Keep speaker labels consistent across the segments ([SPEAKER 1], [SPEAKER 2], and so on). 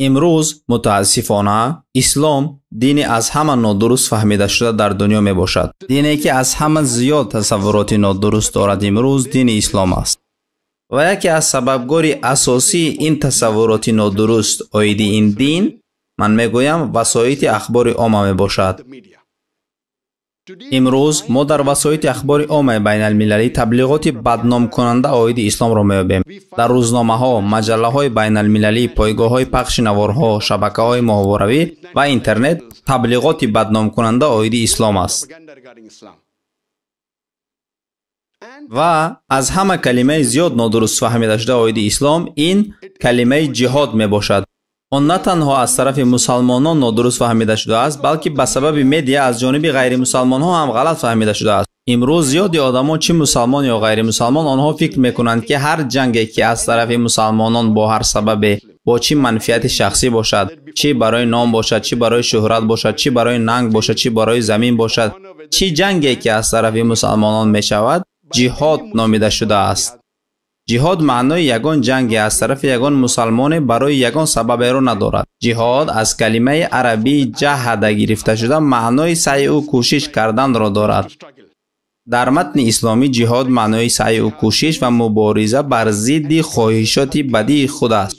[SPEAKER 1] Имрӯз мутаассифона ислом дини аз ҳама нодуруст фаҳмида шуда дар дунё мебошад. Дине ки аз ҳама зиёд тасаввуроти нодуруст дорад имрӯз дини ислом аст. Ва яке аз сабабгори асосии ин тасаввуроти нодуруст оиди ин дин, ман мегӯям, васоити ахбори омма мебошад. Имрӯз мо дар васоити ахбори оммаи байналмилалӣ таблиғоти бадномкунанда оиди исломро меёбем. Дар рӯзномаҳо, маҷаллаҳои байналмилалӣ, пойгоҳҳои пахши наворҳо, шабакаҳои моҳворавӣ ва интернет таблиғоти бадномкунанда оиди ислом аст. Ва аз ҳама калимаи зиёд нодуруст фаҳмида шуда оиди ислом ин калимаи ҷиҳод мебошад. Он на танҳо аз тарафи мусалмонон нодуруст фаҳмида шудааст, балки ба сабаби медиа аз ҷониби ғайримусалмонҳо ҳам ғалат фаҳмида шудааст. Имрӯз зиёди одамон, чӣ мусалмон ё ғайримусалмон, онҳо фикр мекунанд, ки ҳар ҷанге ки аз тарафи мусалмонон бо ҳар сабабе, бо чӣ манфиати шахсӣ бошад, чӣ барои ном бошад, чӣ барои шӯҳрат бошад, чӣ барои нанг бошад, чӣ барои замин бошад, чӣ ҷанге ки аз тарафи мусалмонон мешавад, ҷиҳод номида шудааст. Ҷиҳод маънои ягон ҷанге аз тарафи ягон мусалмоне барои ягон сабаберо надорад. Ҷиҳод аз калимаи арабии ҷаҳада гирифта шуда маънои саъю кӯшиш карданро дорад. Дар матни исломӣ ҷиҳод маънои саъю кӯшиш ва мубориза бар зидди хоҳишоти бадии худ аст.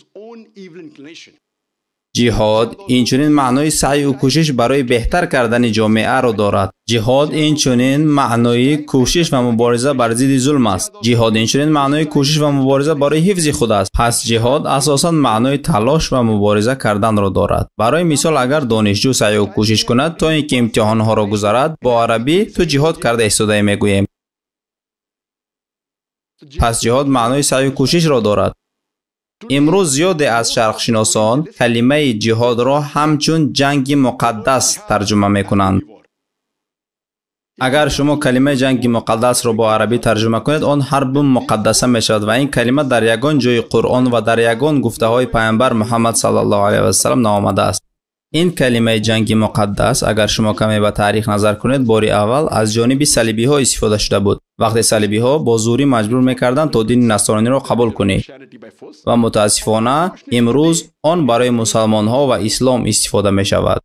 [SPEAKER 1] Ҷиҳод инчунин маънои саъю кӯшиш барои беҳтар кардани ҷомеаро дорад. Ҷиҳод инчунин маънои кӯшиш ва мубориза бар зидди зулм аст. Ҷиҳод инчунин маънои кӯшиш ва мубориза барои ҳифзи худ аст. Пас ҷиҳод асосан маънои талош ва мубориза карданро дорад. Барои мисол, агар донишҷӯ саъю кӯшиш кунад то ин ки имтиҳонҳоро гузарад, бо арабӣ ту ҷиҳод карда истодаӣ мегӯем. Пас ҷиҳод маънои саъю кӯшишро дорад. Имрӯз зиёде аз шарқшиносон калимаи ҷиҳодро ҳамчун ҷанги муқаддас тарҷума мекунанд. Агар шумо калимаи ҷанги муқаддасро бо арабӣ тарҷума кунед, он ҳарбу муқаддаса мешавад ва ин калима дар ягон ҷои Қуръон ва дар ягон гуфтаҳои Пайғамбар Муҳаммад саллаллоҳу алайҳи васаллам наомадааст. Ин калимаи ҷанги муқаддас, агар шумо каме ба таърих назар кунед, бори аввал аз ҷониби салибиҳо истифода шуда буд. Вақте салибиҳо бо зӯрӣ маҷбур мекарданд то дини насрониро қабул кунӣ. Ва мутаассифона имрӯз он барои мусалмонҳо ва ислом истифода мешавад.